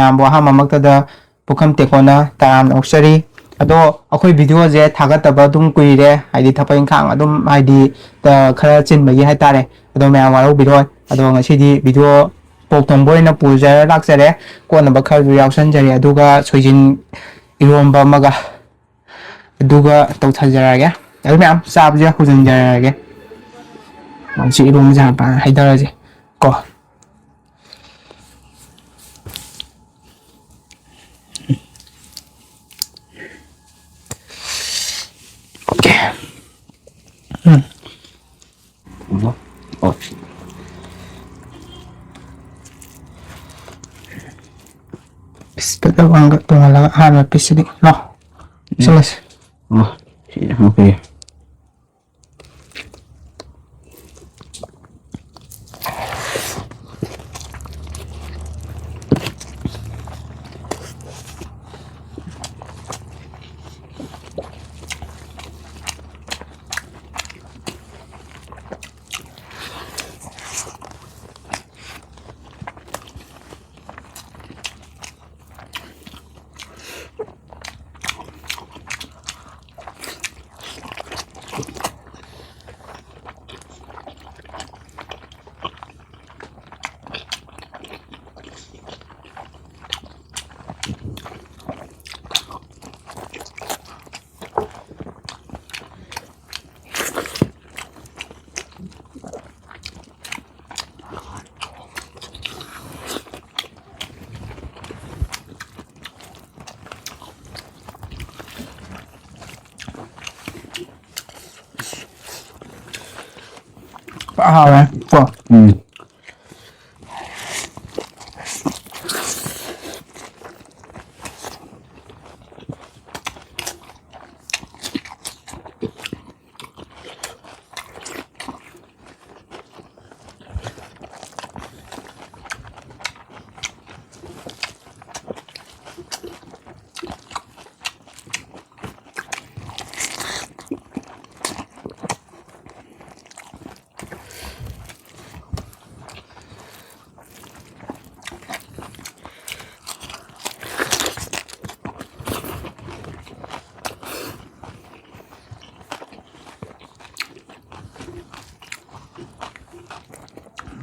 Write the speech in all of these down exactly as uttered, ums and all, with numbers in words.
ꯃꯌꯥꯝꯕꯨ ꯑꯍꯥꯟꯕꯃꯛꯇꯗ ꯄꯨꯈꯝ ꯇꯦꯡꯀꯣꯠꯅ ꯇꯔꯥꯝꯅ ꯑꯣꯛꯆꯔꯤ꯫ ꯑꯗꯣ ꯑꯩꯈꯣꯏ ꯚꯤꯗꯤꯑꯣꯁꯦ ꯊꯥꯒꯠꯇꯕ ꯑꯗꯨꯝ ꯀꯨꯏꯔꯦ, ꯍꯥꯏꯗꯤ ꯊꯕꯛ ꯏꯪꯈꯥꯡ ꯑꯗꯨꯝ, ꯍꯥꯏꯗꯤ, ꯈꯔ ꯆꯤꯟꯕꯒꯤ ꯍꯥꯏꯇꯥꯔꯦ꯫ ꯑꯗꯣ ꯃꯌꯥꯝ ꯋꯥꯔꯧꯕꯤꯔꯣꯏ꯫ ꯑꯗꯣ ꯉꯁꯤꯗꯤ ꯚꯤꯗꯤꯑꯣ ꯄꯣꯛ ꯊꯣꯡꯕ ꯑꯣꯏꯅ ꯄꯨꯖꯔ ꯂꯥꯛꯆꯔꯦ꯫ ꯀꯣꯠꯅꯕ ꯈꯔꯁꯨ ꯌꯥꯎꯁꯟꯖꯔꯦ, ꯑꯗꯨꯒ ꯁꯣꯏꯖꯤꯟ ꯏꯔꯣꯝꯕ ꯑꯃꯒ, ꯑꯗꯨꯒ ꯇꯧꯊꯖꯔꯛꯑꯒꯦ꯫ ꯑꯗꯨ ꯃꯌꯥꯝ ꯆꯥꯕꯁꯦ ꯍꯧꯖꯤꯟꯖꯔꯛꯑꯒꯦ꯫ ꯁꯤ ꯏꯔꯣꯝꯕꯁꯦ ꯍꯥꯟꯅ ꯍꯩꯊꯔꯁꯦ ꯀꯣ꯫ ꯑꯣꯀꯦ꯫ ꯎꯝ꯫ ꯄꯤꯁ ꯄꯤꯛꯂꯞ ꯑꯃꯒ ꯇꯣꯡꯍꯜꯂꯒ ꯑꯍꯥꯟꯕ ꯄꯤꯁꯁꯤꯗꯤ ꯂꯥꯎ꯫ ꯆꯠꯂꯁꯤ꯫ ꯑꯣ, ꯁꯤ ꯍꯥꯞꯄꯒꯦ꯫ ꯐꯖꯅ ꯍꯥꯎꯔꯦ ꯀꯣ꯫ ꯎꯝ꯫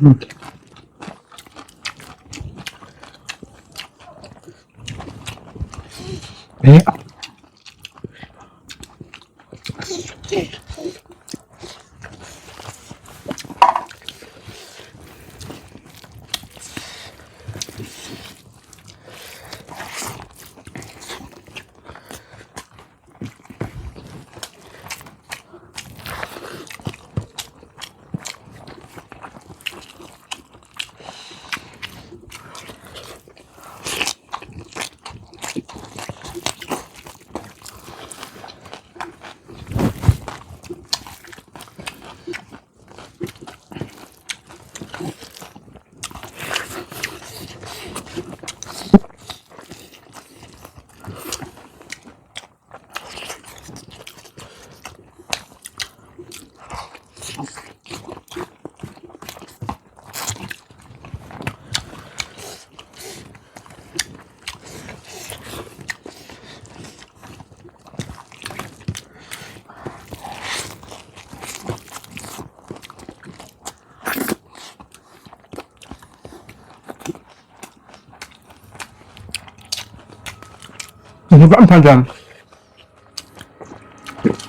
ꯎꯝ꯫ ꯑꯦ꯫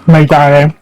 ꯃꯩ ꯇꯥꯔꯦ꯫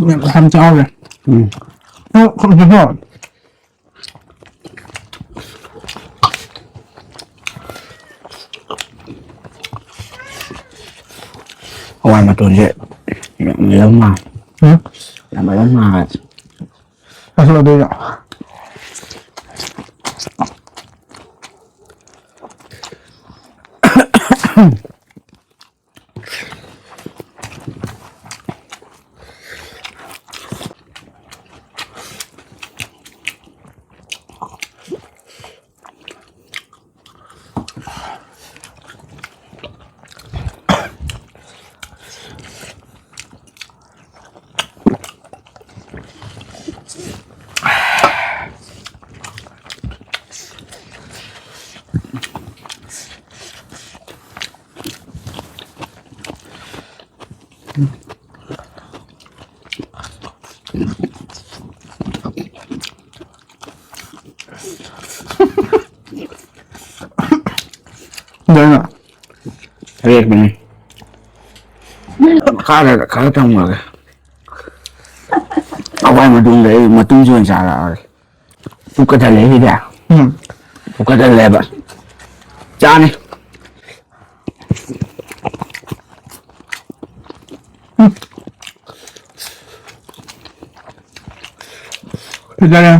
ꯌꯥꯝ ꯆꯥꯎꯔꯦ꯫ ꯎꯝ꯫ ꯅꯪ ꯈꯨꯝꯁꯤꯗꯣ꯫ ꯍꯋꯥꯏ ꯃꯇꯣꯟꯁꯦ ꯌꯥꯝ ꯂꯩꯔꯝ ꯃꯥꯜꯂꯦ꯫ ꯎꯝ꯫ ꯌꯥꯝ ꯂꯩꯔꯝ ꯃꯥꯜꯂꯦ꯫ ꯑꯗꯨ ꯑꯗꯨ ꯑꯗꯨꯅ ꯍꯦꯛꯄꯅꯤ꯫ ꯃꯈꯥꯗ ꯈꯔ ꯊꯝꯈ꯭ꯔꯒꯦ꯫ ꯍꯋꯥꯏ ꯃꯇꯣꯟꯗ ꯑꯩ ꯃꯇꯨꯝꯁꯦ ꯑꯣꯏꯅ ꯆꯥꯔꯛꯑꯒꯦ꯫ ꯄꯨꯛꯀ ꯊꯜꯂꯦ ꯁꯤꯗꯤ꯫ ꯎꯝ꯫ ꯄꯨꯛꯀ ꯊꯜꯂꯦꯕ꯫ ꯆꯥꯅꯤ꯫ ꯐꯖꯔꯦ꯫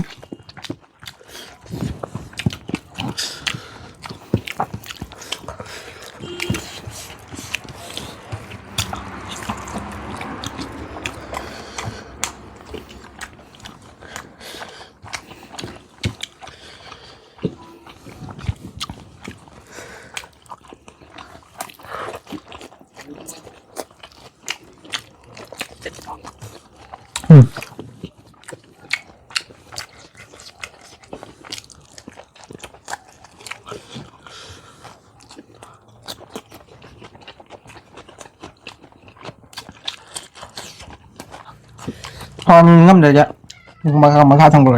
ꯊꯥꯎ ꯉꯝꯗ꯭ꯔꯗꯤ ꯃꯈꯥ, ꯃꯈꯥ ꯊꯝꯈ꯭ꯔꯣ꯫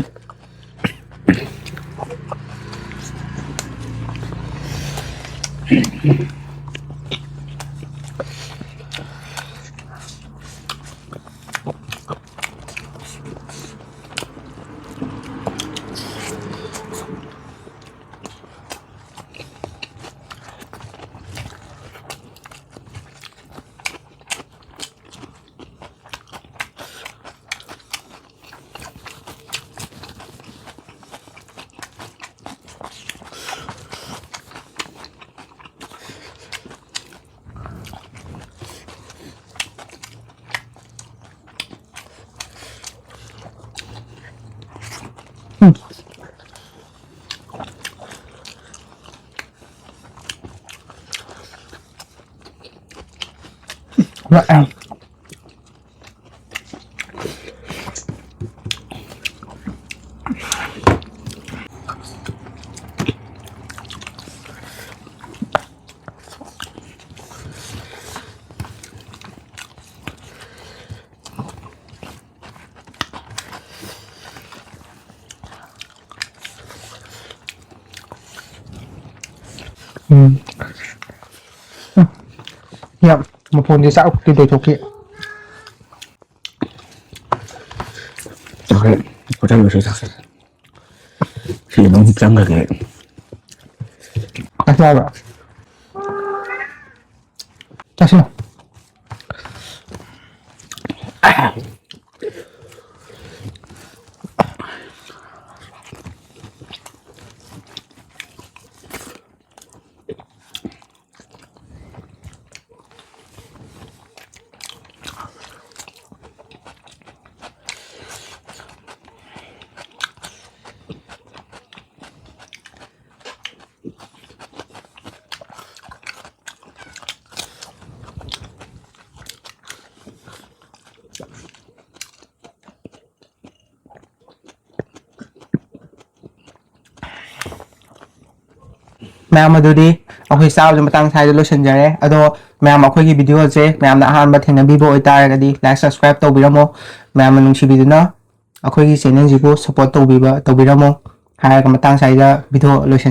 ꯎꯝ꯫ ꯌꯥꯝ ꯃꯐꯣꯟꯁꯦ ꯆꯥꯛ ꯎꯛꯇꯤ ꯂꯣꯏꯊꯣꯛꯈꯤ꯫ ꯆꯥꯛꯁꯦ ꯐꯖꯅ ꯂꯣꯏꯁꯤꯜꯂꯦ, ꯆꯥꯛꯁꯦ꯫ ꯁꯤ ꯑꯗꯨꯝ ꯆꯪꯈ꯭ꯔꯒꯦ꯫ ꯆꯥꯛ ꯆꯥꯕ꯭ꯔꯥ? ꯆꯥꯁꯤꯜꯂꯣ꯫ ꯃꯌꯥꯝ, ꯑꯗꯨꯗꯤ ꯑꯩꯈꯣꯏ ꯆꯥꯕꯁꯦ ꯃꯇꯥꯡ ꯁ꯭ꯋꯥꯏꯗ ꯂꯣꯏꯁꯤꯟꯖꯔꯦ꯫ ꯑꯗꯣ ꯃꯌꯥꯝ, ꯑꯩꯈꯣꯏꯒꯤ video ꯁꯦ ꯃꯌꯥꯝꯅ ꯑꯍꯥꯟꯕ ꯊꯦꯡꯅꯕꯤꯕ ꯑꯣꯏꯇꯥꯔꯒꯗꯤ like, subscribe ꯇꯧꯕꯤꯔꯝꯃꯣ꯫ ꯃꯌꯥꯝꯅ ꯅꯨꯡꯁꯤꯕꯤꯗꯨꯅ ꯑꯩꯈꯣꯏꯒꯤ channel ꯁꯤꯕꯨ support ꯇꯧꯕꯤꯕ, ꯇꯧꯕꯤꯔꯝꯃꯣ ꯍꯥꯏꯔꯒ ꯃꯇꯥꯡ ꯁ꯭ꯋꯥꯏꯗ video ꯂꯣꯏꯁꯤꯟ